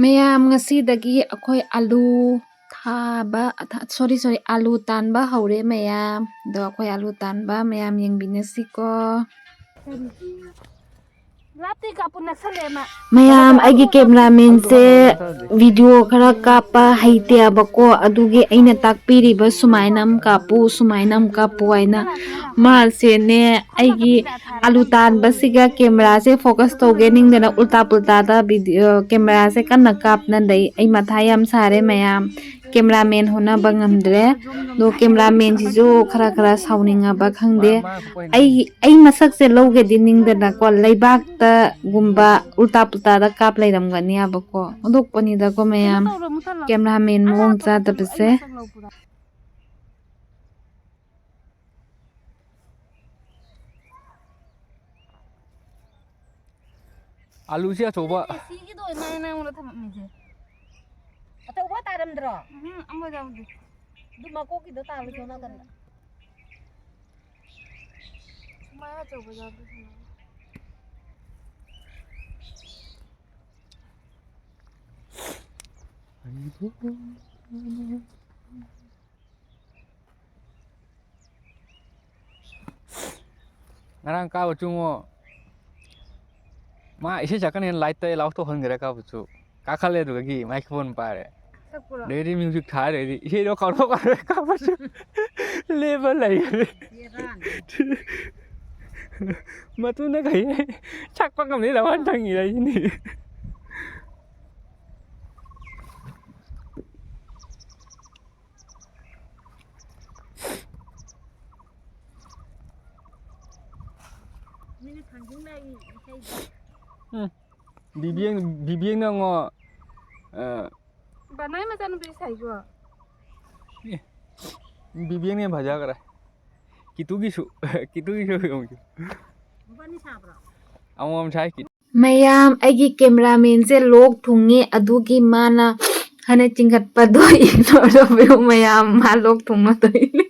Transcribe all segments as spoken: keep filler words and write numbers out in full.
ꯃꯌꯥꯝ, ꯉꯁꯤꯗꯒꯤ ꯑꯩꯈꯣꯏ ꯑꯂꯨ ꯊꯥꯕ, ꯁꯣꯔꯤ, ꯁꯣꯔꯤ, ꯑꯂꯨ ꯇꯥꯟꯕ ꯍꯧꯔꯦ ꯃꯌꯥꯝ꯫ ꯑꯗꯣ ꯑꯩꯈꯣꯏ ꯑꯂꯨ ꯇꯥꯟꯕ ꯃꯌꯥꯝ ꯌꯦꯡꯕꯤꯅꯁꯤꯀꯣ꯫ ꯂꯥꯞꯇꯤ ꯀꯥꯞꯄꯨ, ꯅꯛꯁꯜꯂꯛꯑꯦ ꯃꯥ꯫ ꯃꯌꯥꯝ, ꯑꯩꯒꯤ ꯀꯦꯃꯦꯔꯥꯃꯦꯟꯁꯦ ꯚꯤꯗꯤꯑꯣ ꯈꯔ ꯀꯥꯞꯄ ꯍꯩꯇꯦꯕꯀꯣ, ꯑꯗꯨꯒꯤ ꯑꯩꯅ ꯇꯥꯛꯄꯤꯔꯤꯕ, "ꯁꯨꯃꯥꯏꯅ ꯑꯃ ꯀꯥꯞꯄꯨ, ꯁꯨꯃꯥꯏꯅ ꯑꯃ ꯀꯥꯞꯄꯨ" ꯍꯥꯏꯅ꯫ ꯃꯥꯁꯦꯅꯦ, ꯑꯩꯒꯤ ꯑꯂꯨ ꯇꯥꯟꯕꯁꯤꯒ ꯀꯦꯃꯦꯔꯥꯁꯦ ꯐꯣꯀꯁ ꯇꯧꯒꯦ ꯅꯤꯡꯗꯅ ꯎꯜꯇꯥ ꯄꯨꯜꯇꯥꯗ ꯚꯤꯗꯤꯑꯣ, ꯀꯦꯃꯦꯔꯥꯁꯦ ꯀꯟꯅ ꯀꯥꯞꯅ ꯂꯩ꯫ ꯑꯩ ꯃꯊꯥ ꯌꯥꯝ ꯁꯥꯔꯦ ꯃꯌꯥꯝ꯫ ꯀꯦꯃꯦꯔꯥꯃꯦꯟ ꯍꯣꯠꯅꯕ ꯉꯝꯗ꯭ꯔꯦ꯫ ꯑꯗꯣ ꯀꯦꯃꯦꯔꯥꯃꯦꯟꯁꯤꯁꯨ ꯈꯔ ꯈꯔ ꯁꯥꯎꯅꯤꯡꯉꯕ ꯈꯪꯗꯦ꯫ ꯑꯩ, ꯑꯩ ꯃꯁꯛꯁꯦ ꯂꯧꯒꯦꯗꯤ ꯅꯤꯡꯗꯅꯀꯣ, ꯂꯩꯕꯥꯛꯇꯒꯨꯝꯕ ꯎꯜꯇꯥ ꯄꯨꯜꯇꯥꯗ ꯀꯥꯞ ꯂꯩꯔꯝꯒꯅꯤ ꯍꯥꯏꯕꯀꯣ꯫ ꯑꯣꯟꯊꯣꯛꯄꯅꯤꯗꯀꯣ ꯃꯌꯥꯝ, ꯀꯦꯃꯦꯔꯥꯃꯦꯟ ꯃꯑꯣꯡ ꯆꯥꯗꯕꯁꯦ꯫ ꯑꯂꯨꯁꯤ ꯑꯆꯧꯕ꯫ ꯑꯦ, ꯁꯤꯒꯤꯗꯣ ꯏꯃꯥꯅ ꯅꯉꯣꯟꯗ ꯊꯝꯃꯝꯃꯤꯁꯦ꯫ ꯑꯆꯧꯕ ꯇꯥꯔꯝꯗ꯭ꯔꯣ? ꯎꯝ, ꯑꯃ ꯌꯥꯎꯗꯦ꯫ ꯑꯗꯨ ꯃꯀꯣꯛꯀꯤꯗꯣ ꯇꯥꯕꯗꯣ ꯅꯥꯀꯟꯗ꯫ ꯁꯨꯃꯥꯏꯅ ꯑꯆꯧꯕ ꯌꯥꯎꯗꯦ, ꯁꯨꯃꯥꯏꯅ꯫ ꯉꯔꯥꯡ ꯀꯥꯕ ꯆꯨꯉꯣ꯫ ꯃꯥ ꯏꯁꯩ ꯁꯛꯀꯅꯦꯅ ꯂꯥꯏꯠꯇ ꯑꯦꯂꯥꯎ ꯇꯧꯍꯟꯈ꯭ꯔꯦ ꯀꯥꯕꯁꯨ꯫ ꯀꯥꯈꯠꯂꯦ ꯑꯗꯨꯗꯒꯤ ꯃꯥꯏꯛꯔꯣꯐꯣꯟ ꯄꯥꯏꯔꯦ꯫ ꯁꯛꯄ꯭ꯔꯣ? ꯑꯗꯩꯗꯤ ꯃ꯭ꯌꯨꯖꯤꯛ ꯊꯥꯔꯦ, ꯑꯗꯩꯗꯤ ꯏꯁꯩꯗꯣ ꯀꯥꯎꯊꯣꯛ ꯀꯥꯎꯊꯣꯛ ꯀꯥꯕꯁꯨ ꯂꯦꯞꯄ ꯂꯩꯈ꯭ꯔꯦ꯫ ꯕꯦꯔꯥꯅꯤ꯫ ꯃꯇꯨꯅ ꯀꯩ ꯁꯛꯄ ꯉꯝꯗꯦ ꯂꯋꯥꯟ ꯊꯪꯉꯤꯔ ꯍꯥꯏꯁꯤꯅꯤ꯫ ꯃꯤꯅ ꯊꯥꯡꯖꯤꯡ ꯂꯩ ꯏꯁꯩꯗ꯫ ꯎꯝ꯫ ꯕꯤꯕꯦꯡ, ꯕꯤꯕꯦꯡꯅ ꯉꯣ, ꯑ, ꯕꯅꯥꯏ ꯃꯆꯥꯅꯨꯄꯤ ꯁꯥꯏꯀꯣ꯫ ꯑꯦ, ꯕꯤꯕꯦꯡꯅ ꯍꯦꯟꯅ ꯐꯖꯈ꯭ꯔꯦ꯫ ꯀꯤꯇꯨꯒꯤꯁꯨ, ꯀꯤꯇꯨꯒꯤꯁꯨ ꯌꯦꯡꯉꯨ꯫ ꯃꯕꯥꯅꯤ ꯁꯥꯕ꯭ꯔꯣ? ꯑꯃꯃꯝ ꯁꯥꯏ꯫ ꯃꯌꯥꯝ, ꯑꯩꯒꯤ ꯀꯦꯃꯦꯔꯥꯃꯦꯟꯁꯦ ꯂꯣꯛ ꯊꯨꯡꯉꯦ, ꯑꯗꯨꯒꯤ ꯃꯥꯅ ꯍꯥꯟꯅ ꯆꯤꯡꯈꯠꯄꯗꯣ ꯏꯒꯅꯣꯔ ꯇꯧꯕꯤꯌꯨ ꯃꯌꯥꯝ, ꯃꯥ ꯂꯣꯛ ꯊꯨꯡꯉꯗꯣꯏꯅꯦ꯫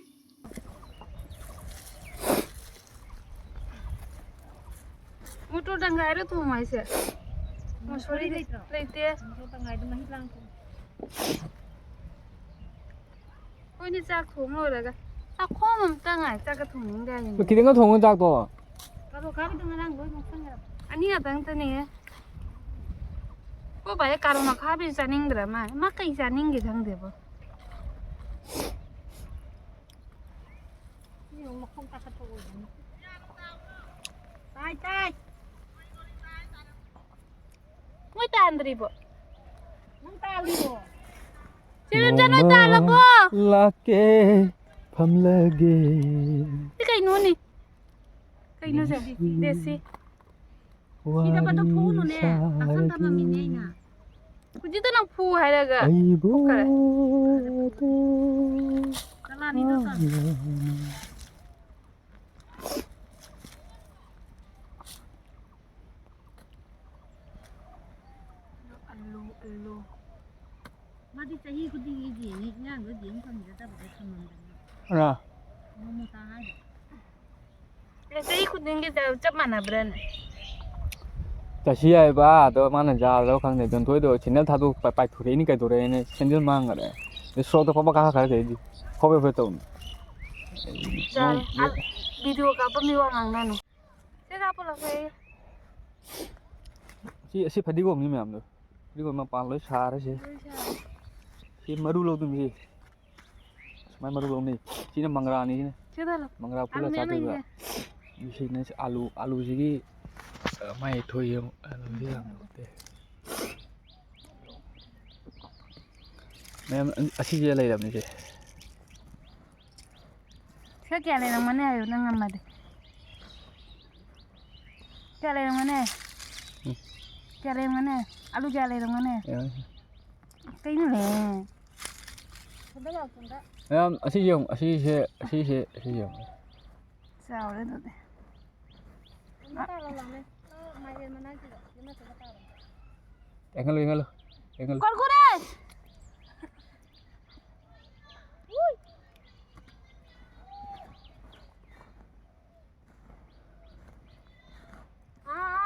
ꯃꯣꯇꯣꯔ ꯇꯪꯈꯥꯏꯔꯣ ꯊꯣꯡꯉꯣ ꯍꯥꯏꯁꯦ? ꯃꯣꯇꯣꯔ ꯃꯁꯣꯔꯤ ꯃꯔꯤ ꯂꯩꯇ꯭ꯔꯣ? ꯂꯩꯇꯦ꯫ ꯃꯣꯇꯣꯔ ꯇꯪꯈꯥꯏꯗꯣ ꯃꯍꯤ ꯂꯥꯡ ꯊꯣꯡ꯫ ꯑꯩꯈꯣꯏꯅ ꯆꯥꯛ ꯊꯣꯡ ꯂꯣꯏꯔꯒ ꯆꯥꯛꯈꯣꯝ ꯑꯝꯇ ꯉꯥꯏ ꯆꯥꯛꯀ ꯊꯣꯡꯅꯤꯡꯗꯦ ꯍꯥꯏꯁꯤꯅꯦ꯫ ꯈꯤꯇꯪꯒ ꯊꯣꯡꯉꯣ ꯆꯥꯛꯇꯣ꯫ ꯀꯥꯔꯣ ꯈꯥꯕꯤꯗꯣ ꯉꯔꯥꯡ ꯂꯣꯏ ꯉꯧꯁꯟꯈ꯭ꯔꯕ꯫ ꯑꯅꯤ ꯈꯛꯇꯪꯇꯅꯦ꯫ ꯑꯩꯈꯣꯏ ꯕꯥꯁꯦ ꯀꯥꯔꯣ ꯃꯈꯥꯕꯤꯁꯦ ꯆꯥꯅꯤꯡꯗ꯭ꯔ ꯃꯥ꯫ ꯃꯥ ꯀꯩ ꯆꯥꯅꯤꯡꯒꯦ ꯈꯪꯗꯦꯕꯣ꯫ ꯁꯤ ꯌꯦꯡꯉꯨ, ꯃꯈꯣꯡ ꯇꯥꯈꯠꯄ ꯑꯣꯏꯗꯣꯏꯅꯤ꯫ ꯇꯥꯏ, ꯇꯥꯏ꯫ ꯃꯣꯏ ꯇꯥꯟꯗ꯭ꯔꯤꯕꯣ? ꯅꯪ ꯇꯥꯜꯂꯤꯕꯣ? ꯆꯦ ꯕꯦꯝꯆꯥ, ꯅꯣꯏ ꯇꯥꯜꯂꯕꯣ? ꯅꯣꯡꯃ ꯂꯥꯛꯀꯦ ꯐꯝꯂꯒꯦ꯫ ꯁꯤ ꯀꯩꯅꯣꯅꯦ? ꯀꯩꯅꯣ ꯁꯦ? ꯗꯦꯁꯤ꯫ ꯁꯤꯗꯕꯗꯣ ꯐꯨꯅꯨꯅꯦ꯫ ꯇꯥꯁꯟ ꯊꯝꯃꯝꯃꯤꯅꯦ ꯑꯩꯅ꯫ ꯍꯧꯖꯤꯛꯇ ꯅꯪ ꯐꯨ ꯍꯥꯏꯔꯒ ꯑꯩꯕꯨ ꯐꯨꯈꯔꯦ꯫ ꯑꯗꯨ ꯀꯅꯥꯅꯤꯅꯣ ꯇꯧꯔꯤꯁꯦ? ꯑꯜꯂꯨ, ꯑꯜꯂꯨ꯫ ꯃꯥꯗꯤ ꯆꯍꯤ ꯈꯨꯗꯤꯡꯒꯤ ꯌꯦꯡꯉꯤ, ꯑꯉꯥꯡꯗꯣ ꯌꯦꯡ ꯐꯪꯖꯗꯕꯗꯣ ꯊꯝꯃꯝꯗꯅ꯫ ꯑ꯫ ꯃꯣꯃꯣꯇꯥ ꯍꯥꯏꯗꯣ꯫ ꯑꯦ, ꯆꯍꯤ ꯈꯨꯗꯤꯡꯒꯤ ꯆꯞ ꯃꯥꯟꯅꯕ꯭ꯔꯥꯅꯦ? ꯆꯠꯁꯤ ꯍꯥꯏꯕ, ꯑꯗꯣ ꯃꯥꯅ ꯌꯥꯗ꯭ꯔꯕ ꯈꯪꯗꯦ꯫ ꯌꯣꯟꯊꯣꯛꯏꯗꯣ ꯁꯦꯟꯗꯜ ꯊꯥꯗꯣꯛ ꯄꯥꯏ-, ꯄꯥꯏꯊꯣꯔꯛꯏꯅꯤ ꯀꯩꯗꯧꯔꯦꯅꯦ? ꯁꯦꯟꯗꯜ ꯃꯥꯡꯈꯔꯦ꯫ ꯑꯗꯩ ꯁꯣꯔꯣꯛꯇ ꯐꯥꯎꯕ ꯀꯥꯈꯠꯈ꯭ꯔꯦ ꯑꯩꯗꯤ꯫ ꯍꯣꯕꯦ ꯍꯣꯕꯦ ꯇꯧꯅꯤ꯫ ꯌꯥꯔꯦ꯫ ꯑ, ꯚꯤꯗꯤꯑꯣ ꯀꯥꯞꯄ ꯃꯤ ꯋꯥ ꯉꯥꯡꯅꯅꯨ꯫ ꯁꯦ ꯆꯥ ꯄꯨꯂꯞ ꯍꯦ꯫ ꯁꯤ, ꯑꯁꯤ ꯐꯗꯤꯒꯣꯝꯅꯤ ꯃꯌꯥꯝꯗꯣ꯫ ꯐꯗꯤꯒꯣꯝ ꯃꯄꯥꯟ ꯂꯣꯏ ꯁꯥꯔꯦ ꯁꯤ꯫ ꯂꯣꯏ ꯁꯥꯔꯦ꯫ ꯁꯤ ꯃꯔꯨ ꯂꯧꯗꯣꯏꯅꯤ ꯁꯤ꯫ ꯁꯨꯃꯥꯏ ꯃꯔꯨ ꯂꯧꯅꯩ꯫ ꯁꯤꯅ ꯃꯪꯒ꯭ꯔꯥꯅꯤ ꯁꯤꯅ꯫ ꯁꯤꯗ ꯂꯧ꯫ ꯃꯪꯒ꯭ꯔꯥ ꯑꯂꯨ ꯐꯨꯠꯂ ꯃꯌꯥꯝ ꯆꯥꯗꯣꯏꯕ꯫ ꯂꯩꯌꯦ꯫ ꯁꯤꯅ ꯑꯂꯨ, ꯑꯂꯨꯁꯤꯒꯤ, ꯑ, ꯃꯥꯏ ꯊꯣꯏ ꯌꯦꯡꯉꯨ꯫ ꯑꯂꯨꯁꯤ ꯌꯥꯝ ꯍꯥꯎꯇꯦ꯫ ꯃꯌꯥꯝ ꯑꯁꯤꯁꯦ ꯂꯩꯔꯕꯅꯤꯁꯦ꯫ ꯁꯦ ꯀꯌꯥ ꯂꯩꯔꯝꯒꯅꯤ ꯍꯥꯏꯌꯨ ꯅꯪ ꯉꯝꯃꯗꯤ꯫ ꯀꯌꯥ ꯂꯩꯔꯝꯒꯅꯤ? ꯎꯝ꯫ ꯀꯌꯥ ꯂꯩꯔꯝꯒꯅꯤ? ꯑꯂꯨ ꯀꯌꯥ ꯂꯩꯔꯝꯒꯅꯤ? ꯌꯥꯔꯦ꯫ ꯀꯩꯅꯣꯅꯦ? ꯃꯌꯥꯝ ꯑꯁꯤ ꯌꯦꯡꯉꯨ, ꯑꯁꯤꯁꯦ, ꯑꯁꯤꯁꯦ, ꯑꯁꯤ ꯌꯦꯡꯉꯨ꯫ ꯆꯥꯎꯔꯦ ꯑꯗꯨꯗꯤ꯫ ꯑꯃ ꯇꯥꯔꯣ ꯂꯥꯎꯅꯦ꯫ ꯑ, ꯃꯥꯏꯔꯦꯟ ꯃꯅꯥꯒꯤꯗꯣ, ꯁꯤ ꯅꯠꯇ꯭ꯔꯒ ꯇꯥꯔꯣ꯫ ꯌꯦꯡꯍꯜꯂꯨ, ꯌꯦꯡꯍꯜꯂꯨ, ꯌꯦꯡꯍꯜꯂꯨ꯫ ꯀꯨꯔꯀꯨꯔꯦ! ꯎꯏ! ꯑꯥ,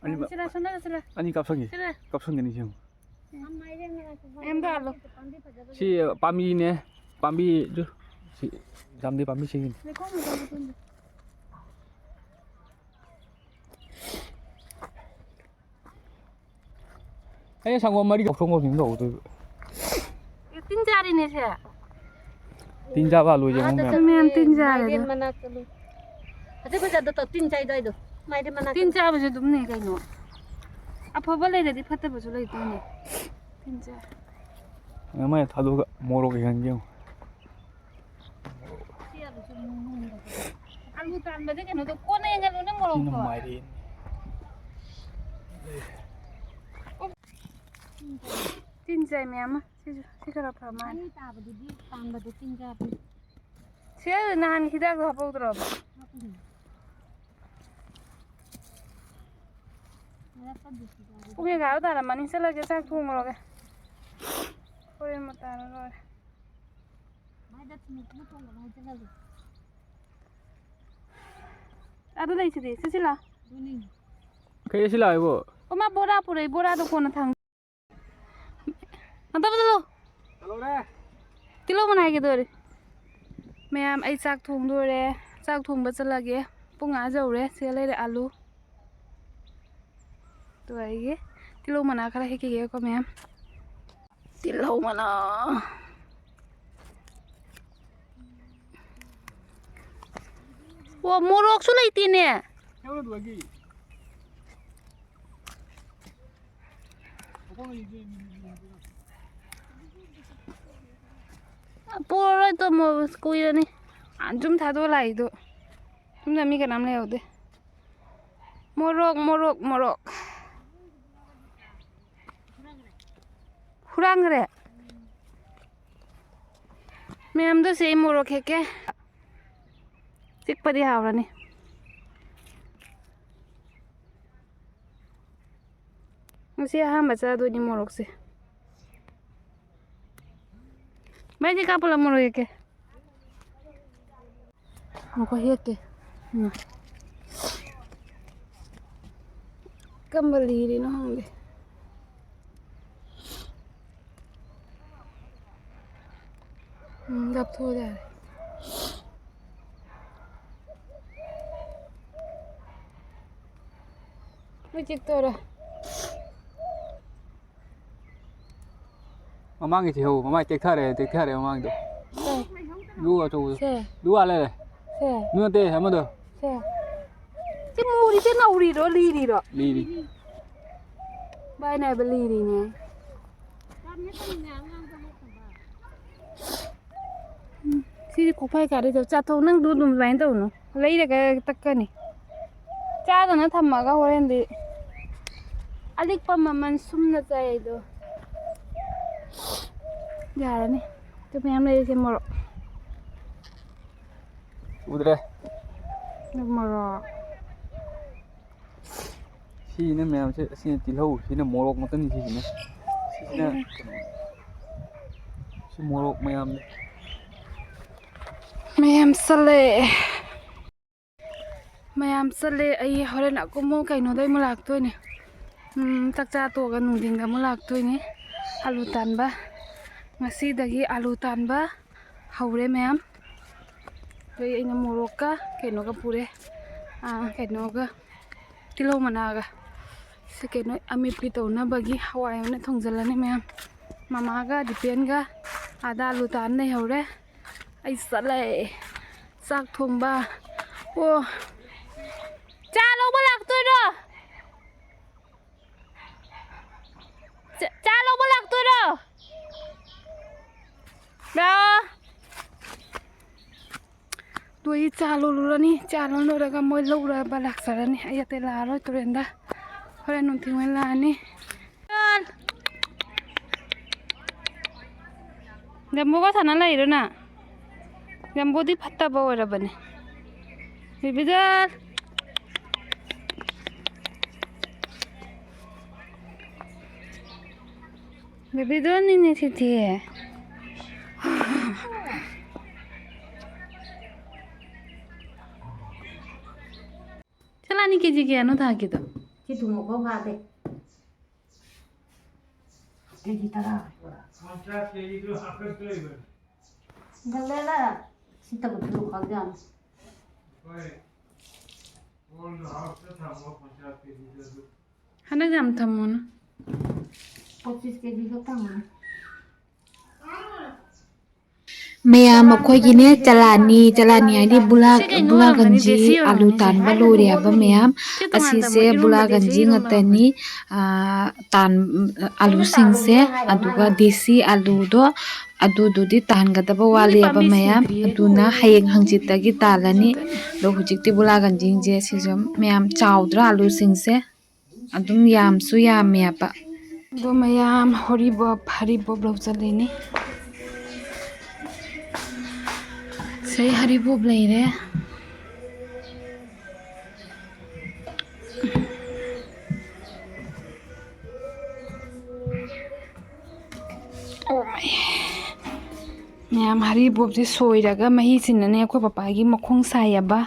ꯑꯅꯤꯃꯛ ꯁꯤꯔ, ꯁꯣꯝꯗ ꯁꯤꯔ꯫ ꯑꯅꯤ ꯀꯥꯞꯁꯟꯒꯦ꯫ ꯁꯤꯔ꯫ ꯀꯥꯞꯁꯟꯒꯅꯤ ꯁꯤ ꯌꯦꯡꯉꯨ꯫ ꯃꯌꯥꯝꯗꯣ ꯍꯥꯜꯂꯣ꯫ ꯁꯤ ꯄꯥꯝꯕꯤꯅꯦ꯫ ꯄꯥꯝꯕꯤꯗꯨ ꯁꯤ ꯖꯥꯝꯗꯩ ꯄꯥꯝꯕꯤ ꯁꯤꯒꯤꯅꯤ꯫ ꯂꯩꯈꯣꯝ ꯃꯇꯝ ꯃꯇꯝꯗ꯫ ꯑꯩꯅ ꯁꯪꯒꯣꯝ ꯃꯔꯤ ꯂꯧꯊꯣꯛ ꯂꯧꯁꯤꯟ ꯇꯧꯕꯗꯨ꯫ ꯑꯦ, ꯇꯤꯟ ꯆꯥꯔꯤꯅꯦ ꯁꯦ꯫ ꯇꯤꯟ ꯆꯥꯕ ꯍꯥꯜꯂꯣꯏꯁꯦ ꯑꯃꯨꯛ ꯑꯥꯗ ꯃꯌꯥꯝ꯫ ꯆꯠꯂꯨꯅꯦ, ꯃꯌꯥꯝ ꯇꯤꯟ ꯆꯥꯔꯦ ꯃꯥꯏꯔꯦꯟ ꯑꯗꯣ꯫ ꯃꯅꯥꯛꯇ ꯂꯨ-, ꯐꯖ ꯐꯖꯕꯗꯣ ꯇꯤꯟ ꯆꯥꯏꯗꯣ ꯑꯩꯗꯣ꯫ ꯃꯥꯏꯔꯦꯟ ꯃꯅꯥꯛꯇ ꯇꯤꯟ ꯂꯨ-, ꯆꯥꯕꯁꯨ ꯑꯗꯨꯝꯅꯦ ꯀꯩꯅꯣ꯫ ꯑꯐꯕ ꯂꯩꯔꯗꯤ ꯐꯠꯇꯕꯁꯨ ꯂꯩꯗꯣꯏꯅꯦ꯫ ꯇꯤꯟ ꯆꯥ-, ꯑꯃ ꯊꯥꯗꯣꯛꯑꯒ ꯃꯣꯔꯣꯛ ꯌꯦꯡꯍꯟꯒꯦ ꯌꯦꯡꯉꯨ꯫ ꯑꯂꯨ ꯇꯥꯟꯕꯗꯤ ꯀꯩꯅꯣꯗꯣ ꯀꯣꯟꯅ ꯌꯦꯡꯍꯜꯂꯨꯅꯦ ꯁꯤꯅ ꯃꯣꯔꯣꯛꯇꯣ꯫ ꯃꯥꯏꯔꯦꯟ꯫ ꯇꯤꯟ ꯆꯥꯏ ꯃꯌꯥꯝ ꯑꯃ꯫ ꯁꯤꯁꯨ, ꯁꯤ ꯈꯔ ꯐ ꯃꯥꯜꯂꯦ꯫ ꯑꯅꯤ ꯇꯥꯕꯗꯨꯗꯤ ꯇꯥꯡꯕꯗꯣ ꯇꯤꯟ ꯆꯥꯕꯅꯤ꯫ ꯁꯤ ꯅꯍꯥꯟ ꯍꯤꯗꯥꯛꯇꯣ ꯍꯥꯞꯄꯧꯗ꯭ꯔꯣꯕ? ꯍꯥꯞꯄꯨꯗꯤ꯫ ꯃꯔꯛꯇ ꯕꯤꯁꯀꯤꯠ ꯌꯥꯎꯕꯗꯣ꯫ ꯄꯨꯡ ꯑꯦꯒꯥꯔꯣ ꯇꯥꯔꯝꯃꯅꯤ꯫ ꯆꯠꯂꯒꯦ, ꯆꯥꯛ ꯊꯣꯡꯉꯨꯔꯒꯦ꯫ ꯍꯣꯔꯦꯟ ꯃꯇꯥꯅ ꯂꯣꯏꯔꯦ꯫ ꯃꯥꯏꯗ ꯊꯨꯝ ꯃꯊꯨꯝ ꯊꯣꯡꯕꯅꯦ ꯍꯥꯏꯖꯜꯂꯒꯦ꯫ ꯑꯗꯨ ꯂꯩꯁꯤꯗꯤ, ꯁꯤ, ꯁꯤ ꯂꯥꯎ꯫ ꯑꯗꯨꯅꯤ꯫ ꯀꯩ ꯁꯤ ꯂꯥꯛꯏꯕꯣ? ꯑꯣ, ꯃꯥ ꯕꯣꯔꯥ ꯄꯨꯔꯛꯏ, ꯕꯣꯔꯥꯗꯣ ꯀꯣꯟꯅ ꯊꯥꯡ-, ꯑꯝꯇ ꯄꯨꯁꯤꯜꯂꯨ꯫ ꯀꯤꯂꯣ ꯃꯅꯥꯏꯒꯤꯗꯣꯔꯤ꯫ ꯃꯌꯥꯝ, ꯑꯩ ꯆꯥꯛ ꯊꯣꯡꯗꯣꯔꯦ꯫ ꯆꯥꯛ ꯊꯣꯡꯕ ꯆꯠꯂꯒꯦ꯫ ꯄꯨꯡ ꯑꯥ ꯌꯧꯔꯦ꯫ ꯁꯤꯗ ꯂꯩꯔꯦ ꯑꯂꯨ꯫ ꯑꯗꯨꯒ ꯑꯩꯒꯤ ꯇꯤꯜꯍꯧ ꯃꯅꯥ ꯈꯔ ꯍꯦꯛꯈꯤꯒꯦꯀꯣ, ꯃꯌꯥꯝ꯫ ꯇꯤꯜꯍꯧ ꯃꯅꯥ꯫ ꯑꯣ, ꯃꯣꯔꯣꯛꯁꯨ ꯂꯩꯇꯦꯅꯦ꯫ ꯄꯨꯔꯔꯣꯏ ꯇꯣ, ꯃꯣꯔꯣꯛ ꯀꯨꯏꯔꯅꯤ꯫ ꯑꯥ, ꯁꯨꯝ ꯊꯥꯗꯣꯛꯑ ꯂꯥꯛꯏꯗꯣ꯫ ꯁꯨꯝꯗ ꯃꯤ ꯀꯅꯥꯝ ꯂꯩꯍꯧꯗꯦ꯫ ꯃꯣꯔꯣꯛ, ꯃꯣꯔꯣꯛ, ꯃꯣꯔꯣꯛ꯫ ꯍꯨꯔꯥꯟꯈ꯭ꯔꯦ꯫ ꯃꯌꯥꯝꯗꯣ ꯁꯤ ꯑꯩ ꯃꯣꯔꯣꯛ ꯍꯦꯛꯀꯦ꯫ ꯆꯤꯛꯄꯗꯤ ꯍꯥꯎꯔꯅꯤ꯫ ꯉꯁꯤ ꯑꯍꯥꯟꯕ ꯆꯥꯗꯣꯏꯅꯤ ꯃꯣꯔꯣꯛꯁꯦ꯫ ꯃꯩꯗꯤ ꯀꯥꯞꯄꯂ ꯃꯣꯔꯣꯛ ꯍꯦꯛꯀꯦ꯫ ꯉꯥꯏꯈꯣ, ꯍꯦꯛꯀꯦ꯫ ꯎꯝ꯫ ꯀꯔꯝꯕ ꯂꯤꯔꯤꯅꯣ ꯈꯪꯗꯦ꯫ ꯎꯝ, ꯂꯥꯞꯊꯣꯛꯑ ꯌꯥꯔꯦ꯫ ꯃꯣꯏ ꯆꯤꯛꯇꯣꯔꯦ꯫ ꯃꯃꯥꯡꯒꯤ ꯊꯤꯍꯧ, ꯃꯃꯥꯏ ꯇꯦꯛꯊꯔꯦ, ꯇꯦꯛꯊꯔꯦ ꯃꯃꯥꯡꯗꯣ꯫ ꯁꯦ꯫ ꯂꯨ ꯑꯆꯧꯕꯗꯣ꯫ ꯁꯦ꯫ ꯂꯨ ꯑꯥ ꯂꯩꯔꯦ꯫ ꯁꯦ꯫ ꯂꯨ ꯅꯠꯇꯦ, ꯑꯃꯗꯣ꯫ ꯁꯦ꯫ ꯁꯤ ꯃꯨꯔꯤꯁꯦ ꯅꯧꯔꯤꯔꯣ, ꯂꯤꯔꯤꯔꯣ? ꯂꯤꯔꯤ꯫ ꯚꯥꯏꯅ ꯍꯥꯏꯕ ꯂꯤꯔꯤꯅꯦ꯫ ꯎꯝ, ꯁꯤꯗꯤ ꯀꯣꯛꯐꯥꯏ ꯀꯥꯔꯦ꯫ ꯆꯥꯊꯣꯛ, ꯅꯪꯗꯨ ꯑꯗꯨꯝ ꯑꯗꯨꯃꯥꯏꯅ ꯇꯧꯅꯨ꯫ ꯂꯩꯔꯒ ꯇꯛꯀꯅꯤ꯫ ꯆꯥꯗꯅ ꯊꯝꯃꯒ ꯍꯣꯔꯦꯟꯗꯤ ꯑꯂꯤꯛꯄ ꯃꯃꯜ ꯁꯨꯝꯅ ꯆꯥꯏꯗꯣ꯫ ꯌꯥꯔꯅꯤ꯫ ꯑꯗꯨ ꯃꯌꯥꯝ ꯂꯩꯔꯤꯁꯦ ꯃꯣꯔꯣꯛ꯫ ꯎꯗ꯭ꯔꯦ꯫ ꯑꯗꯨ ꯃꯣꯔꯣꯛ꯫ ꯁꯤꯅ ꯃꯌꯥꯝꯁꯦ, ꯑꯁꯤꯅ ꯇꯤꯜꯍꯧ, ꯁꯤꯅ ꯃꯣꯔꯣꯛ ꯃꯀꯟ, ꯁꯤꯁꯤꯅ꯫ ꯁꯤꯁꯤꯅ ꯎꯝ꯫ ꯁꯤ ꯃꯣꯔꯣꯛ ꯃꯌꯥꯝꯅꯦ꯫ ꯃꯌꯥꯝ ꯆꯠꯂꯦ꯫ ꯃꯌꯥꯝ ꯆꯠꯂꯦ꯫ ꯑꯩ ꯍꯣꯔꯦꯟ ꯑꯀꯨꯝꯃꯨꯛ ꯀꯩꯅꯣꯗ ꯑꯃꯨꯛ ꯂꯥꯛꯇꯣꯏꯅꯦ꯫ ꯎꯝ, ꯆꯥꯛ ꯆꯥ ꯇꯣꯛꯑꯒ ꯅꯨꯡꯊꯤꯟꯗ ꯑꯃꯨꯛ ꯂꯥꯛꯇꯣꯏꯅꯦ꯫ ꯑꯂꯨ ꯇꯥꯟꯕ꯫ ꯉꯁꯤꯗꯒꯤ ꯑꯂꯨ ꯇꯥꯟꯕ ꯍꯧꯔꯦ ꯃꯌꯥꯝ꯫ ꯑꯗꯩ ꯑꯩꯅ ꯃꯣꯔꯣꯛꯀ ꯀꯩꯅꯣꯒ ꯄꯨꯔꯦ꯫ ꯑꯥ, ꯀꯩꯅꯣꯒ, ꯇꯤꯜꯍꯧ ꯃꯅꯥꯒ꯫ ꯁꯤ ꯀꯩꯅꯣ ꯑꯃꯦꯠꯄꯤ ꯇꯧꯅꯕꯒꯤ ꯍꯋꯥꯏ ꯑꯣꯏꯅ ꯊꯣꯡꯖꯤꯜꯂꯅꯤ ꯃꯌꯥꯝ꯫ ꯃꯃꯥꯒ ꯗꯤꯄꯦꯟꯒ ꯑꯥꯗ ꯑꯂꯨ ꯇꯥꯟ ꯂꯩꯍꯧꯔꯦ꯫ ꯑꯩ ꯆꯠꯂꯦ ꯆꯥꯛ ꯊꯣꯡꯕ꯫ ꯑꯣ, ꯆꯥ ꯂꯧꯕ ꯂꯥꯛꯇꯣꯏꯔꯣ? ꯆꯥ, ꯆꯥ ꯂꯧꯕ ꯂꯥꯛꯇꯣꯏꯔꯣ? ꯂꯥꯛꯑꯣ꯫ ꯑꯗꯨ ꯑꯩ ꯆꯥ ꯂꯣꯜꯂꯨꯔꯅꯤ꯫ ꯆꯥ ꯂꯣꯜ ꯂꯣꯏꯔꯒ ꯃꯣꯏ ꯂꯧꯔꯕ ꯂꯥꯛꯆꯔꯅꯤ꯫ ꯑꯩ ꯑꯇꯩ ꯂꯥꯛꯑꯔꯣꯏ ꯇꯨꯔꯦꯟꯗ꯫ ꯍꯣꯔꯦꯟ ꯅꯨꯡꯊꯤꯜ ꯑꯣꯏꯅ ꯂꯥꯛꯑꯅꯤ꯫ ꯖꯝꯕꯣꯒ ꯁꯥꯟꯅ ꯂꯩꯔꯣ ꯅꯪ? ꯖꯝꯕꯣꯗꯤ ꯐꯠꯇꯕ ꯑꯣꯏꯔꯕꯅꯦ꯫ ꯕꯤꯕꯤꯗꯣꯜ꯫ ꯕꯤꯕꯤꯗꯣꯜꯅꯤꯅꯦ ꯁꯤꯗꯤ꯫ ꯁꯂꯥꯅꯤ ꯀꯦ ꯖꯤ ꯀꯌꯥꯅꯣ ꯊꯥꯛꯀꯤꯗꯣ? ꯊꯨꯝꯃꯣꯛꯄ ꯐꯥꯗꯦ꯫ ꯀꯦꯖꯤ ꯇꯔꯥ꯫ ꯄꯟꯆꯥꯌꯠ ꯀꯦꯖꯤꯗꯨ ꯍꯥꯞꯀꯠꯇꯣꯏꯕ꯫ ꯒꯜꯂꯦꯗ꯫ ꯁꯤ ꯇꯧꯕꯗꯨ ꯈꯪꯖꯥꯠꯅꯤ꯫ ꯑꯩꯈꯣꯏ ꯀꯣꯜꯗ ꯍꯥꯞꯇ ꯊꯝꯃꯣ ꯄꯟꯆꯥꯌꯠ ꯀꯦꯖꯤꯗꯨ ꯑꯗꯨ꯫ ꯍꯟꯗꯛ ꯌꯥꯝ ꯊꯝꯃꯣꯅ꯫ ꯄꯣꯆꯤꯁ ꯀꯦꯖꯤꯗꯣ ꯊꯝꯃꯣ꯫ ꯃꯌꯥꯝ, ꯑꯩꯈꯣꯏꯒꯤꯅꯦ ꯆꯂꯥꯅꯤ, ꯆꯂꯥꯅꯤ ꯍꯥꯏꯗꯤ ꯕꯨꯂꯥ-, ꯁꯤ ꯀꯩꯅꯣ ꯑꯣꯏꯔꯝꯒꯅꯤ, ꯕꯨꯂꯥꯒꯟꯖꯤ ꯗꯦꯁꯤ ꯑꯂꯨ ꯑꯣꯏꯔꯝꯒꯅꯤ ꯁꯦ꯫ ꯇꯥꯟꯕ ꯂꯣꯏꯔꯦ ꯍꯥꯏꯕ ꯃꯌꯥꯝ꯫ ꯁꯤ ꯇꯣꯉꯥꯟ ꯑꯁꯤꯁꯦ ꯇꯝꯃꯣ, ꯏꯔꯣꯝꯕ ꯕꯨꯂꯥꯒꯟꯖꯤ ꯗꯦꯁꯤ ꯏꯔꯣꯝꯕ ꯉꯥꯛꯇꯅꯤ, ꯍꯥꯎꯕꯅꯤ꯫ ꯑꯥ, ꯇꯥꯟ-, ꯑꯂꯨꯁꯤꯡꯁꯦ, ꯑꯗꯨꯒ ꯗꯦꯁꯤ ꯑꯂꯨꯗꯣ ꯑꯗꯨꯗꯨꯗꯤ ꯇꯥꯟꯒꯗꯕ ꯃꯣꯏꯒꯤ ꯋꯥꯠꯂꯤ ꯍꯥꯏꯕ ꯄꯥꯝꯕꯤ ꯃꯌꯥꯝ꯫ ꯁꯤꯗ꯭ꯔꯤꯌꯦ꯫ ꯑꯗꯨꯅ ꯍꯌꯦꯡ ꯍꯪꯆꯤꯠꯇꯒꯤ ꯇꯥꯜꯂꯅꯤ꯫ ꯑꯗꯣ ꯍꯧꯖꯤꯛꯇꯤ ꯕꯨꯂꯥꯒꯟꯖꯤꯁꯦ ꯁꯤꯁꯨ ꯃꯌꯥꯝ ꯆꯥꯎꯗ꯭ꯔꯥ ꯑꯂꯨꯁꯤꯡꯁꯦ? ꯑꯗꯨꯝ ꯌꯥꯝꯁꯨ ꯌꯥꯝꯃꯦꯕ꯫ ꯑꯗꯣ ꯃꯌꯥꯝ ꯍꯔꯤꯕꯣꯞ, ꯍꯔꯤꯕꯣꯞ ꯂꯧ ꯆꯠꯂꯤꯅꯤ꯫ ꯁꯤ ꯍꯔꯤꯕꯣꯞ ꯂꯩꯔꯦ꯫ ꯑꯣ ꯃꯥꯏ꯫ ꯃꯌꯥꯝ ꯍꯔꯤꯕꯣꯞꯁꯦ ꯁꯣꯏꯔꯒ ꯃꯍꯤꯁꯤꯅꯅꯦ ꯑꯩꯈꯣꯏ ꯄꯄꯥꯒꯤ ꯃꯈꯣꯡ ꯁꯥꯏꯌꯦꯕ꯫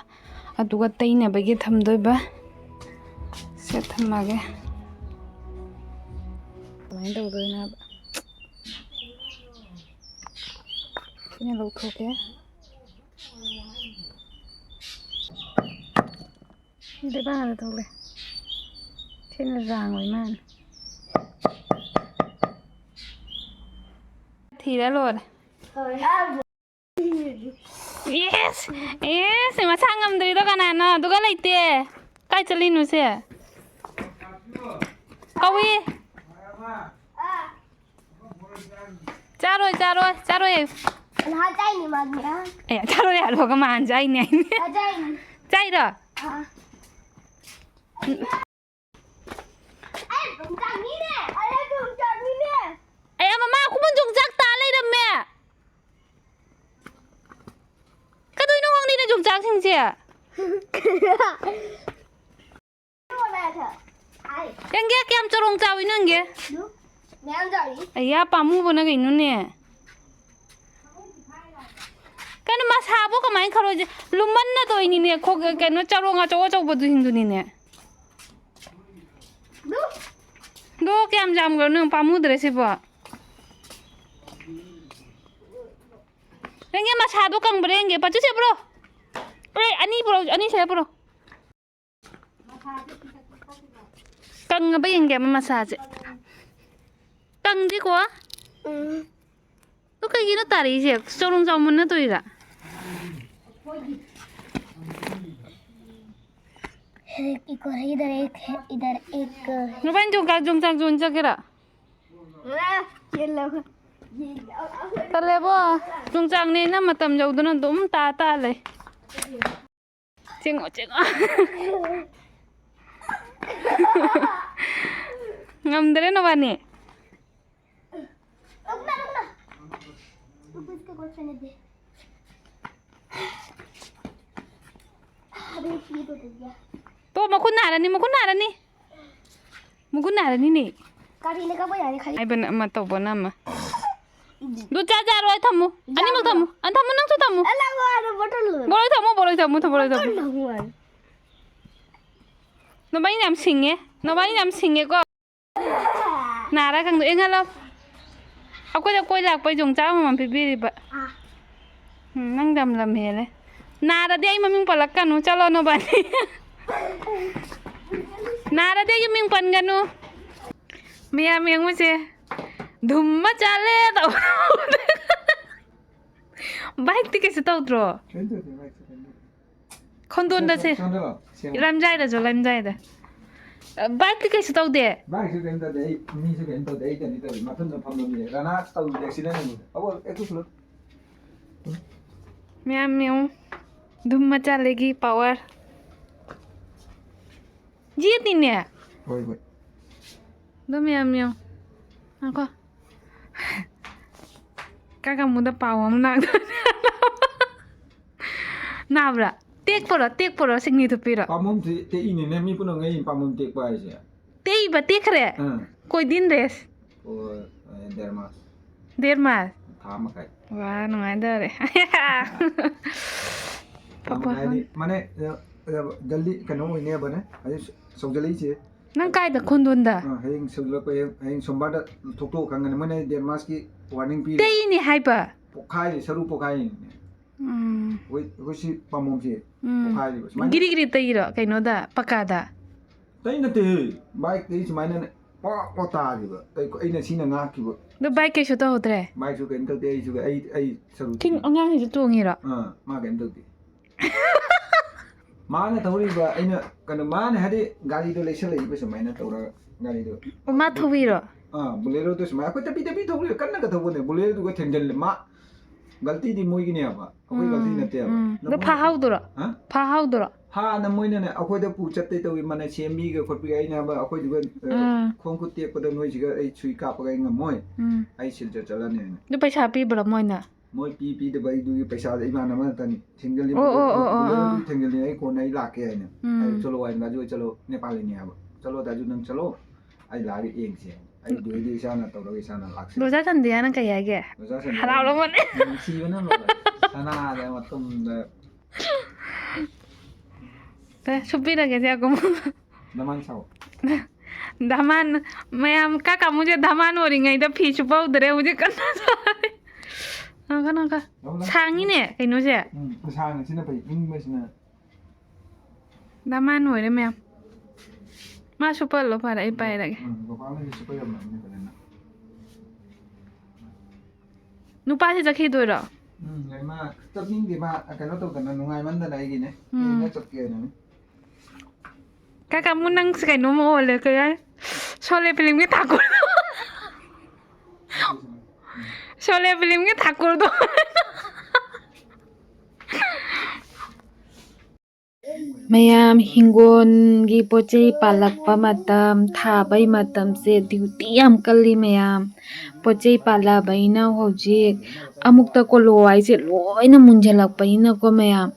ꯑꯗꯨꯒ ꯇꯩꯅꯕꯒꯤ ꯊꯝꯗꯣꯏꯕ꯫ ꯁꯦ ꯊꯝꯃꯒꯦ꯫ ꯀꯃꯥꯏꯅ ꯇꯧꯗꯣꯏꯅꯣ ꯍꯥꯏꯕ? ꯁꯤꯅ ꯂꯧꯊꯣꯛꯀꯦ꯫ ꯁꯤꯗꯤ ꯕꯥꯔ ꯊꯣꯛꯂꯦ꯫ ꯁꯤꯅ ꯔꯥꯡ ꯑꯣꯏ ꯃꯥꯜꯂꯦ꯫ ꯊꯤꯔ ꯂꯣꯏꯔꯦ꯫ ꯌꯦꯁ! ꯌꯦꯁ! ꯃꯁꯥ ꯉꯝꯗ꯭ꯔꯤꯗꯣ ꯀꯅꯥꯅꯣ? ꯑꯗꯨꯒ ꯂꯩꯇꯦ꯫ ꯀꯥꯏ ꯆꯠꯂꯤꯅꯣ ꯁꯦ? ꯀꯧꯏ꯫ ꯆꯥꯔꯣꯏ, ꯆꯥꯔꯣꯏ, ꯆꯥꯔꯣꯏ꯫ ꯅꯍꯥꯟ ꯆꯥꯏꯅꯤ ꯃꯥꯗꯤ꯫ ꯑꯦ, ꯆꯥꯔꯣꯏ ꯍꯥꯏꯔꯣꯒ ꯃꯥꯟ ꯆꯥꯏꯅꯦ ꯍꯥꯏꯅꯦ꯫ ꯆꯥꯏꯅꯤ꯫ ꯆꯥꯏꯔꯣ? ꯑꯥ꯫ ꯑꯩ ꯑꯗꯨꯝ ꯆꯥꯅꯤꯅꯦ꯫ ꯑꯩ ꯑꯗꯨꯝ ꯆꯥꯅꯤꯅꯦ꯫ ꯑꯩ ꯃꯃꯥ ꯈꯨꯃꯟ ꯌꯣꯡꯆꯥꯛ ꯇꯥ ꯂꯩꯔꯝꯃꯦ꯫ ꯀꯗꯣꯏꯅꯣ ꯈꯪꯗꯦꯅꯦ ꯌꯣꯡꯆꯥꯛꯁꯤꯡꯁꯦ꯫ ꯌꯦꯡꯒꯦ ꯀꯌꯥꯝ ꯆꯔꯣꯡ ꯆꯥꯎꯏ ꯅꯪꯒꯤ꯫ ꯃꯌꯥꯝ ꯆꯥꯎꯏ꯫ ꯑꯌꯥ ꯄꯥꯝꯃꯨꯕꯅ ꯀꯩꯅꯣꯅꯦ꯫ ꯀꯩꯅꯣ ꯃꯁꯥꯕꯨ ꯀꯃꯥꯏꯅ ꯈꯔꯣꯏꯁꯦ ꯂꯨꯝꯃꯟꯅ ꯇꯧꯏꯅꯤꯅꯦ꯫ ꯈꯣ-, ꯀꯩꯅꯣ ꯆꯔꯣꯡ ꯑꯆꯧ ꯑꯆꯧꯕꯗꯨꯁꯤꯡꯗꯨꯅꯤꯅꯦ꯫ ꯇꯣ, ꯀꯌꯥꯝ ꯌꯥꯝꯈ꯭ꯔꯅꯣ ꯌꯦꯡꯉꯨ, ꯄꯥꯝꯃꯨꯗ꯭ꯔꯦ ꯁꯤꯕꯣ꯫ ꯌꯦꯡꯒꯦ, ꯃꯁꯥꯗꯣ ꯀꯪꯕ꯭ꯔꯥ ꯌꯦꯡꯒꯦ꯫ ꯄꯆꯨ, ꯁꯦ ꯄꯨꯔꯣ꯫ ꯑꯦ, ꯑꯅꯤ ꯄꯨꯔꯣ, ꯑꯅꯤ ꯁꯤꯗ ꯄꯨꯔꯣ꯫ ꯀꯪꯉꯕ ꯌꯦꯡꯒꯦ ꯑꯃ ꯃꯁꯥꯁꯦ꯫ ꯀꯪꯗꯦꯀꯣ? ꯎꯝ꯫ ꯑꯗꯨ ꯀꯩꯒꯤꯅꯣ ꯇꯥꯔꯛꯏꯁꯦ? ꯆꯔꯣꯡ ꯆꯥꯎꯃꯟꯅ ꯇꯧꯔꯤꯔꯥ? एक और इधर एक है, इधर एक। ꯅꯕꯥꯅꯤ ꯌꯣꯡꯆꯥꯛ, ꯌꯣꯡꯆꯥꯛ ꯌꯣꯟ ꯆꯠꯀꯦꯔꯥ? ꯇꯜꯂꯦꯕꯣ, ꯌꯣꯡꯆꯥꯛꯅꯦꯅ ꯃꯇꯝ ꯌꯧꯗꯅ ꯑꯗꯨꯝ ꯇꯥ ꯇꯥ ꯂꯩ꯫ ꯆꯦꯡꯉꯣ, ꯆꯦꯡꯉꯣ꯫ ꯉꯝꯗ꯭ꯔꯦ ꯅꯕꯥꯅꯤ꯫ रुकना, रुकना। रुको, इसको कुछ होने दे। अबे, ये तो टूट गया। ꯇꯣ, ꯃꯈꯨꯠ ꯅꯥꯔꯅꯤ, ꯃꯈꯨꯠ ꯅꯥꯔꯅꯤ꯫ ꯃꯈꯨꯠ ꯅꯥꯔꯅꯤꯅꯦ꯫ ꯀꯔꯤꯅ ꯀꯛꯄ ꯌꯥꯅꯤ, ꯈꯜꯂꯤ꯫ ꯍꯥꯏꯕꯅ ꯑꯃ, ꯇꯧꯕꯅ ꯑꯃ꯫ ꯑꯗꯨ ꯆꯥ ꯆꯥꯔꯣꯏ, ꯊꯝꯃꯨ꯫ ꯑꯅꯤꯃꯛ ꯊꯝꯃꯨ꯫ ꯑ, ꯊꯝꯃꯨ, ꯅꯪꯁꯨ ꯊꯝꯃꯨ꯫ ꯑ, ꯂꯥꯛꯑꯣ, ꯑꯗꯨ ꯕꯣꯇꯜ ꯂꯣꯏꯔꯦ꯫ ꯕꯣꯔꯣꯏ ꯊꯝꯃꯨ, ꯕꯣꯔꯣꯏ ꯊꯝꯃꯨ, ꯊꯝꯃꯨ, ꯕꯣꯔꯣꯏ ꯊꯝꯃꯨ꯫ ꯕꯣꯇꯜ ꯂꯣꯏꯔꯦ꯫ ꯅꯕꯥꯅꯤ ꯌꯥꯝ ꯁꯤꯡꯉꯦ꯫ ꯅꯕꯥꯅꯤ ꯌꯥꯝ ꯁꯤꯡꯉꯦꯀꯣ꯫ ꯅꯥꯔ ꯈꯪꯗꯣꯛ ꯏꯪꯍꯜꯂꯣ꯫ ꯑꯩꯈꯣꯏꯗ ꯀꯣꯏ ꯂꯥꯛꯄꯩ ꯌꯣꯡꯆꯥꯛ ꯑꯃꯃꯝ ꯄꯤꯕꯤꯔꯤꯕ꯫ ꯑꯥ꯫ ꯎꯝ, ꯅꯪ ꯌꯥꯝ ꯂꯝ ꯍꯦꯜꯂꯦ꯫ ꯅꯥꯔꯗꯤ ꯑꯩ ꯃꯃꯤꯡ ꯄꯜꯂꯛꯀꯅꯨ, ꯆꯠꯂꯣ ꯅꯕꯥꯅꯤ꯫ ꯅꯥꯔꯗꯤ ꯑꯩꯒꯤ ꯃꯤꯡ ꯄꯟꯒꯅꯨ꯫ ꯃꯌꯥꯝ ꯌꯦꯡꯉꯨꯁꯦ꯫ ꯙꯨꯝ ꯃꯆꯥ ꯂꯦ ꯇꯧ꯫ ꯕꯥꯏꯛꯇꯤ ꯀꯩꯁꯨ ꯇꯧꯗ꯭ꯔꯣ? ꯀꯩꯝ ꯇꯧꯗꯦ, ꯕꯥꯏꯛꯁꯦ ꯀꯩꯝ ꯇꯧꯗꯦ꯫ ꯈꯣꯟꯗꯣꯟꯗꯁꯦ꯫ ꯁꯣꯝꯗꯔꯣ? ꯁꯦꯝꯃꯣ꯫ ꯂꯝꯖꯥꯏꯗꯁꯨ, ꯂꯝꯖꯥꯏꯗ꯫ ꯑ, ꯕꯥꯏꯛꯇꯤ ꯀꯩꯁꯨ ꯇꯧꯗꯦ? ꯕꯥꯏꯛꯁꯨ ꯀꯩꯝ ꯇꯧꯗꯦ, ꯑꯩ ꯃꯤꯁꯨ ꯀꯩꯝ ꯇꯧꯗꯦ, ꯑꯩ ꯀꯩꯝ ꯇꯧꯗꯦ, ꯃꯊꯟꯇ ꯐꯝꯕ ꯃꯤꯅꯦ꯫ ꯔꯅꯥ ꯇꯧꯗꯦ, accident ꯑꯣꯏꯅ꯫ ꯑꯋꯣ, ꯑꯦ, ꯀꯨ ꯈꯨꯂꯣ꯫ ꯃꯌꯥꯝ ꯌꯦꯡꯉꯨ꯫ ꯙꯨꯝ ꯃꯆꯥ ꯂꯩꯒꯤ power꯫ ꯌꯦꯠꯅꯤꯅꯦ꯫ ꯍꯣꯏ, ꯍꯣꯏ꯫ ꯑꯗꯨꯝ ꯌꯥꯝ ꯌꯥꯝ꯫ ꯉꯥꯏꯈꯣ꯫ ꯀꯥ ꯀꯥꯃꯨꯗ ꯄꯥꯎ ꯑꯃ ꯅꯥꯗꯣꯔꯦ꯫ ꯅꯥꯕ꯭ꯔꯥ? ꯇꯦꯛꯄꯔꯣ? ꯇꯦꯛꯄꯔꯣ? ꯁꯤꯡꯂꯤ ꯇꯨꯞꯄꯤꯔꯣ? ꯄꯥꯝꯕꯣꯝꯁꯤ ꯇꯦꯛꯏꯅꯤꯅꯦ, ꯃꯤ ꯄꯨꯝꯅꯃꯛꯅ ꯄꯥꯝꯕꯣꯝ ꯇꯦꯛꯄ ꯍꯥꯏꯁꯦ꯫ ꯇꯦꯛꯏꯕ? ꯇꯦꯛꯈ꯭ꯔꯦ? ꯑꯥ꯫ ꯀꯣꯏꯗꯤꯟ ꯔꯦꯁ꯫ ꯑꯣ, ꯑꯦ, ꯗꯦꯔ ꯃꯥꯁ꯫ ꯗꯦꯔ ꯃꯥꯁ? ꯊꯥ ꯃꯈꯥꯏ꯫ ꯋꯥ, ꯅꯨꯡꯉꯥꯏꯗꯧꯔꯦ꯫ ꯊꯥ ꯄꯥꯄꯥ ꯃꯈꯥꯏꯗꯤ, ꯍꯣꯏ꯫ ꯃꯥꯅꯦ, ꯑ, ꯑ, ꯖꯜꯗꯤ ꯀꯩꯅꯣ ꯑꯣꯏꯅꯦꯕꯅꯦ, ꯍꯧꯖꯤꯛ ꯆꯧꯖꯜꯂꯛꯏꯁꯦ꯫ ꯅꯪ ꯀꯥꯏꯗ ꯈꯣꯟꯗꯣꯟꯗ? ꯑ, ꯍꯌꯦꯡ ꯁꯤꯜꯂꯛꯄ, ꯍꯌꯦꯡ, ꯍꯌꯦꯡ ꯁꯣꯃꯕꯥꯔꯗ ꯊꯣꯛꯇꯣꯛꯑ ꯈꯪꯒꯅꯤ꯫ ꯃꯣꯏꯅ ꯗꯦꯠ ꯃꯥꯔꯁꯀꯤ ꯋꯥꯔꯅꯤꯡ ꯄꯤꯔꯦ꯫ ꯇꯩꯅꯦ ꯍꯥꯏꯕ? ꯄꯣꯛꯈꯥꯏꯔꯤ, ꯁꯔꯨ ꯄꯣꯛꯈꯥꯏꯔꯤꯅꯦ꯫ ꯎꯝ꯫ ꯑꯩꯈꯣꯏ, ꯑꯩꯈꯣꯏ ꯁꯤ ꯄꯥꯝꯕꯣꯝꯁꯦ ꯎꯝ꯫ ꯄꯣꯛꯈꯥꯏꯔꯤꯕ꯫ ꯁꯨꯃꯥꯏꯅ ꯒꯤꯔꯤ ꯒꯤꯔꯤ ꯇꯩꯔꯣ ꯀꯩꯅꯣꯗ, ꯄꯀꯥꯗ? ꯇꯩ ꯅꯠꯇꯦꯍꯦ꯫ ꯕꯥꯏꯛꯇꯒꯤ ꯁꯨꯃꯥꯏꯅꯅꯦ ꯄꯣꯛ ꯄꯣꯛ ꯇꯥꯈꯤꯕ꯫ ꯑꯩ, ꯑꯩꯅ ꯁꯤꯅ ꯉꯥꯛꯈꯤꯕ꯫ ꯑꯗꯨ ꯕꯥꯏꯛ ꯀꯩꯁꯨ ꯇꯧꯍꯧꯗ꯭ꯔꯦ? ꯕꯥꯏꯛꯁꯨ ꯀꯩꯝ ꯇꯧꯗꯦ, ꯑꯩꯁꯨ, ꯑꯩ, ꯑꯩ ꯁꯔꯨ ꯊꯤꯡ-, ꯊꯤꯡꯉꯤ꯫ ꯑꯉꯥꯡꯁꯤꯁꯨ ꯇꯣꯡꯉꯤꯔꯣ? ꯑꯥ, ꯃꯥ ꯀꯩꯝ ꯇꯧꯗꯦ꯫ ꯃꯥꯅ ꯊꯧꯔꯤꯕ, ꯑꯩꯅ, ꯀꯩꯅꯣ, ꯃꯥꯅ ꯍꯥꯏꯗꯤ ꯒꯥꯔꯤꯗꯣ ꯂꯩꯁꯜꯂꯛꯏꯕ ꯁꯨꯃꯥꯏꯅ ꯇꯧꯔꯒ ꯒꯥꯔꯤꯗꯣ꯫ ꯑꯣ, ꯃꯥ ꯊꯧꯕꯤꯔꯣ? ꯑꯥ, ꯕꯣꯂꯦꯔꯣꯗꯣ ꯁꯨꯃꯥꯏꯅ ꯑꯩꯈꯣꯏ ꯇꯞꯄꯤ ꯇꯞꯄꯤ ꯊꯧꯕꯤꯔꯣ, ꯀꯟꯅꯒ ꯊꯧꯕꯅꯦ꯫ ꯕꯣꯂꯦꯔꯣꯗꯨꯒ ꯊꯦꯡꯖꯤꯜꯂꯦ꯫ ꯃꯥ, ꯒꯜꯇꯤꯗꯤ ꯃꯣꯏꯒꯤꯅꯦꯕ, ꯑꯩꯈꯣꯏ ꯒꯜꯇꯤ ꯎꯝ, ꯅꯠꯇꯦꯕ꯫ ꯎꯝ꯫ ꯑꯗꯣ ꯅꯃꯣꯏꯅ ꯐꯥꯍꯧꯗꯣꯔꯣ? ꯍꯥ? ꯐꯥꯍꯧꯗꯣꯔꯣ? ꯍꯥꯟꯅ ꯃꯣꯏꯅꯅꯦ ꯑꯩꯈꯣꯏꯗ ꯄꯨ ꯆꯠꯇꯦ ꯇꯧꯏ, ꯃꯥꯅ ꯁꯦꯝꯕꯤꯒꯦ ꯈꯣꯠꯄꯤꯒꯦ꯫ ꯑꯩꯅ ꯍꯥꯏꯕ ꯑꯩꯈꯣꯏꯗꯨꯒ, ꯑ, ꯎꯝ꯫ ꯈꯣꯡ ꯈꯨꯠ ꯇꯦꯛꯄꯗ ꯅꯣꯏꯁꯤꯒ ꯑꯩ ꯁꯨꯏ ꯀꯥꯞꯄꯒ ꯑꯩ ꯉꯝꯃꯣꯏ꯫ ꯎꯝ꯫ ꯑꯩ ꯁꯤꯜꯆꯔ ꯆꯠꯂꯅꯤ ꯍꯥꯏꯅ꯫ ꯑꯗꯨ ꯄꯩꯁꯥ ꯄꯤꯕ꯭ꯔꯣ ꯃꯣꯏꯅ? ꯃꯣꯏ ꯄꯤ ꯄꯤꯗꯕ ꯑꯩꯗꯨꯒꯤ ꯄꯩꯁꯥꯗꯣ ꯏꯃꯥꯟꯅꯕ ꯉꯥꯛꯇꯅꯤ꯫ ꯊꯦꯡꯖꯤꯜꯂꯤ, ꯑꯣ, ꯑꯣ, ꯑꯣ, ꯑꯣ, ꯕꯣꯂꯦꯔꯣꯗꯨ ꯑꯣ꯫ ꯊꯦꯡꯖꯤꯜꯂꯤ, ꯑꯩ ꯀꯣꯟꯅ ꯑꯩ ꯂꯥꯛꯀꯦ ꯍꯥꯏꯅ꯫ ꯎꯝ꯫ ꯑꯩ, "ꯆꯠꯂꯣ" ꯍꯥꯏꯅ, "ꯗꯥꯖꯨ ꯑꯩ ꯆꯠꯂꯣ, ꯅꯦꯄꯥꯂꯤꯅꯤ" ꯍꯥꯏꯕ꯫ "ꯆꯠꯂꯣ ꯗꯥꯖꯨ, ꯅꯪ ꯆꯠꯂꯣ, ꯑꯩ ꯂꯥꯛꯑꯒ ꯌꯦꯡꯁꯤ" ꯍꯥꯏꯅ꯫ ꯑꯩ ꯗꯨꯏꯗꯤ ꯏꯁꯥꯅ ꯇꯧꯔꯒ ꯏꯁꯥꯅ ꯂꯥꯛꯆꯩ꯫ ꯂꯣꯖꯥ ꯆꯟꯗ꯭ꯔꯤꯌꯥꯅ ꯀꯩ ꯍꯥꯏꯒꯦ? ꯂꯣꯖꯥ ꯆꯟꯗ꯭ꯔꯤꯌꯥꯅ ꯍꯔꯥꯎꯔꯝꯒꯅꯤ꯫ ꯅꯨꯡꯁꯤꯕꯅ ꯂꯣꯏꯔꯦ꯫ ꯁꯅꯥꯗ ꯃꯇꯨꯝꯗ꯫ ꯑꯦ, ꯁꯨꯞꯄꯤꯔꯒꯦꯁꯦ ꯑꯒꯨꯝ꯫ ꯗꯃꯥꯟ ꯁꯥꯎ꯫ ꯗꯃꯥꯟ, ꯃꯌꯥꯝ ꯀꯥ ꯀꯥꯃꯨꯁꯦ ꯗꯃꯥꯟ ꯑꯣꯏꯔꯤꯉꯩꯗ ꯐꯤ ꯁꯨꯞꯄꯧꯗ꯭ꯔꯦ, ꯍꯧꯖꯤꯛ ꯀꯟꯅ ꯁꯥꯔꯤ꯫ ꯅꯪꯀ, ꯅꯪꯀ꯫ ꯂꯧ, ꯂꯧ꯫ ꯁꯥꯡꯉꯤꯅꯦ ꯀꯩꯅꯣꯁꯦ꯫ ꯎꯝ, ꯁꯥꯡꯉꯤꯁꯤꯅ ꯐꯩ, ꯏꯪꯕꯁꯤꯅ꯫ ꯗꯃꯥꯟ ꯑꯣꯏꯔꯦ ꯃꯌꯥꯝ꯫ ꯃꯥ ꯁꯨꯞꯄꯜꯂꯣ ꯐꯔꯦ, ꯑꯩ ꯄꯥꯏꯔꯒꯦ꯫ ꯎꯝ, ꯒꯣꯄꯥꯜꯅꯁꯨ ꯁꯨꯞꯄꯜꯂꯝꯃꯅꯤ ꯐꯖꯅ꯫ ꯅꯨꯄꯥꯁꯤ ꯆꯠꯈꯤꯗꯣꯏꯔꯣ? ꯎꯝ, ꯂꯩ, ꯃꯥ ꯆꯠꯅꯤꯡꯗꯦ, ꯃꯥ ꯀꯩꯅꯣ ꯇꯧꯗꯅ, ꯅꯨꯡꯉꯥꯏꯃꯟꯗꯅ ꯑꯩꯒꯤꯅꯦ꯫ ꯎꯝ꯫ ꯌꯦꯡꯉ ꯆꯠꯀꯦꯅꯅꯦ꯫ ꯀꯥꯀꯥ, ꯃꯨ ꯅꯪꯁꯦ ꯀꯩꯅꯣꯝ ꯑꯣꯜꯂꯦ, ꯀꯩ ꯍꯥꯏ? ꯁꯣꯂꯦ ꯐꯤꯂꯝꯒꯤ ꯊꯥꯀꯨꯔ꯫ ꯁꯣꯂꯦ ꯐꯤꯂꯝꯒꯤ ꯊꯥꯀꯨꯔꯗꯣ꯫ ꯃꯌꯥꯝ, ꯍꯤꯡꯒꯣꯜꯒꯤ ꯄꯣꯠ ꯆꯩ ꯄꯥꯜꯂꯛꯄ ꯃꯇꯝ, ꯊꯥꯕꯩ ꯃꯇꯝꯁꯦ duty ꯌꯥꯝ ꯀꯜꯂꯤ ꯃꯌꯥꯝ꯫ ꯄꯣꯠ ꯆꯩ ꯄꯥꯜꯂꯛꯑꯕꯅꯤꯅ ꯍꯧꯖꯤꯛ ꯑꯃꯨꯛꯇ ꯀꯣꯂꯣ ꯍꯥꯏꯁꯦ ꯂꯣꯏꯅ ꯃꯨꯟꯁꯤꯜꯂꯛꯄꯅꯤꯅꯀꯣ ꯃꯌꯥꯝ,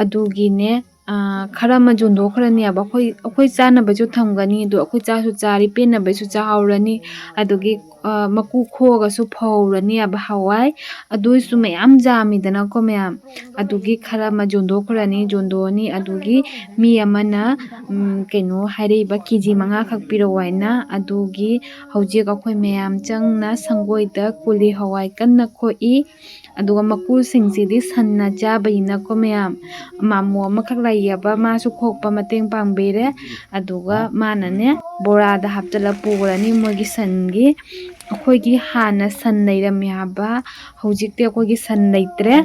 ꯑꯗꯨꯒꯤꯅꯦ ꯑꯥ, ꯈꯔ ꯑꯃ ꯌꯣꯟꯊꯣꯛꯈ꯭ꯔꯅꯦꯕ꯫ ꯑꯩꯈꯣꯏ, ꯑꯩꯈꯣꯏ ꯆꯥꯅꯕꯁꯨ ꯊꯝꯒꯅꯤ, ꯑꯗꯣ ꯑꯩꯈꯣꯏ ꯆꯥꯁꯨ ꯆꯥꯔꯤ, ꯄꯦꯟꯅꯕꯁꯨ ꯆꯥꯍꯧꯔꯅꯤ꯫ ꯑꯗꯨꯒꯤ, ꯑꯥ, ꯃꯀꯨ ꯈꯣꯛꯑꯒꯁꯨ ꯐꯧꯍꯧꯔꯅꯦꯕ ꯍꯋꯥꯏ꯫ ꯑꯗꯨꯏꯁꯨ ꯃꯌꯥꯝ ꯌꯥꯝꯃꯤꯗꯅꯀꯣ ꯃꯌꯥꯝ꯫ ꯑꯗꯨꯒꯤ ꯈꯔ ꯑꯃ ꯌꯣꯟꯊꯣꯛꯈ꯭ꯔꯅꯤ, ꯌꯣꯟꯊꯣꯛꯑꯅꯤ꯫ ꯑꯗꯨꯒꯤ ꯃꯤ ꯑꯃꯅ, ꯎꯝ, ꯀꯩꯅꯣ ꯍꯥꯏꯔꯛꯏꯕ, "ꯀꯦ ꯖꯤ ꯃꯉꯥꯈꯛ ꯄꯤꯔꯛꯑꯣ" ꯍꯥꯏꯅ꯫ ꯑꯗꯨꯒꯤ ꯍꯧꯖꯤꯛ ꯑꯩꯈꯣꯏ ꯃꯌꯥꯝ ꯆꯪꯅ ꯁꯪꯒꯣꯏꯗ ꯀꯣꯂꯤ ꯍꯋꯥꯏ ꯀꯟꯅ ꯈꯣꯛꯏ꯫ ꯑꯗꯨꯒ ꯃꯀꯨꯁꯤꯡꯁꯤꯗꯤ ꯁꯟꯅ ꯆꯥꯕꯅꯤꯅꯀꯣ ꯃꯌꯥꯝ, ꯃꯥꯃꯣ ꯑꯃꯈꯛ ꯂꯩꯌꯦꯕ, ꯃꯥꯁꯨ ꯈꯣꯛꯄ ꯃꯇꯦꯡ ꯄꯥꯡꯕꯤꯔꯦ꯫ ꯑꯗꯨꯒ ꯃꯥꯅꯅꯦ ꯕꯣꯔꯥꯗ ꯍꯥꯞꯆꯤꯜꯂ ꯄꯨꯈ꯭ꯔꯅꯤ ꯃꯣꯏꯒꯤ ꯁꯟꯒꯤ꯫ ꯑꯩꯈꯣꯏꯒꯤ ꯍꯥꯟꯅ ꯁꯟ ꯂꯩꯔꯝꯃꯦ ꯍꯥꯏꯕ, ꯍꯧꯖꯤꯛꯇꯤ ꯑꯩꯈꯣꯏꯒꯤ ꯁꯟ ꯂꯩꯇ꯭ꯔꯦ꯫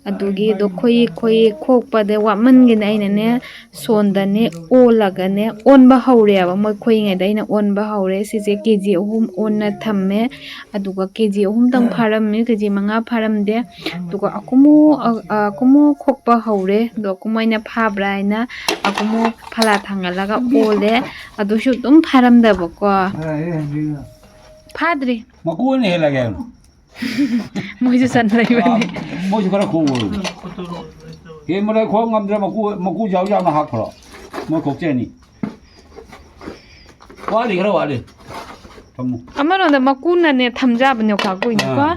ꯑꯗꯨꯒꯤ ꯑꯗꯣ ꯈꯣꯏ, ꯈꯣꯏ ꯈꯣꯛꯄꯗ ꯋꯥꯃꯟꯒꯤꯅ ꯑꯩꯅꯅꯦ ꯁꯣꯟꯗꯅꯦ ꯑꯣꯜꯂꯒꯅꯦ, ꯑꯣꯟꯕ ꯍꯧꯔꯦꯕ꯫ ꯃꯣꯏ ꯈꯣꯏꯔꯤꯉꯩꯗ ꯑꯩꯅ ꯑꯣꯟꯕ ꯍꯧꯔꯦ꯫ ꯁꯤꯁꯦ ꯀꯦ ꯖꯤ ꯑꯍꯨꯝ ꯑꯣꯟꯅ ꯊꯝꯃꯦ꯫ ꯑꯗꯨꯒ ꯀꯦ ꯖꯤ ꯑꯍꯨꯝꯇꯪ ꯐꯥꯔꯝꯃꯦ, ꯀꯦ ꯖꯤ ꯃꯉꯥ ꯐꯥꯔꯝꯗꯦ꯫ ꯑꯗꯨꯒ ꯑꯀꯨꯃꯨ, ꯑ, ꯑ, ꯑꯀꯨꯃꯨ ꯈꯣꯛꯄ ꯍꯧꯔꯦ꯫ ꯑꯗꯣ ꯑꯀꯨꯃꯨ ꯑꯩꯅ ꯐꯥꯕ꯭ꯔꯥ ꯍꯥꯏꯅ ꯑꯀꯨꯃꯨ ꯐꯂꯥ ꯊꯥꯡꯒꯠꯂꯒ ꯑꯣꯜꯂꯦ꯫ ꯑꯗꯨꯁꯨ ꯑꯗꯨꯝ ꯐꯥꯔꯝꯗꯕꯀꯣ꯫ ꯐꯥꯗ꯭ꯔꯤ꯫ ꯃꯀꯨ ꯑꯣꯏꯅ ꯍꯦꯜꯂꯒꯦ꯫ ꯃꯣꯏꯁꯨ ꯁꯟ ꯂꯩꯕꯅꯤ꯫ ꯃꯣꯏꯁꯨ ꯈꯔ ꯈꯣꯛꯎ꯫ ꯍꯦꯟꯕꯗ ꯈꯣꯛ ꯉꯝꯗ꯭ꯔꯦ, ꯃꯀꯨ, ꯃꯀꯨ ꯌꯥꯎ ꯌꯥꯎꯅ ꯍꯥꯞꯈ꯭ꯔꯣ꯫ ꯃꯣꯏ ꯈꯣꯛꯆꯅꯤ꯫ ꯋꯥꯠꯂꯤ, ꯈꯔ ꯋꯥꯠꯂꯤ꯫ ꯊꯝꯃꯨ꯫ ꯑꯃꯔꯣꯝꯗ ꯃꯀꯨꯅꯅꯦ ꯊꯝꯖꯕꯅꯦ ꯈ꯭ꯋꯥ ꯀꯨꯏꯅꯀꯣ꯫ ꯑꯥ꯫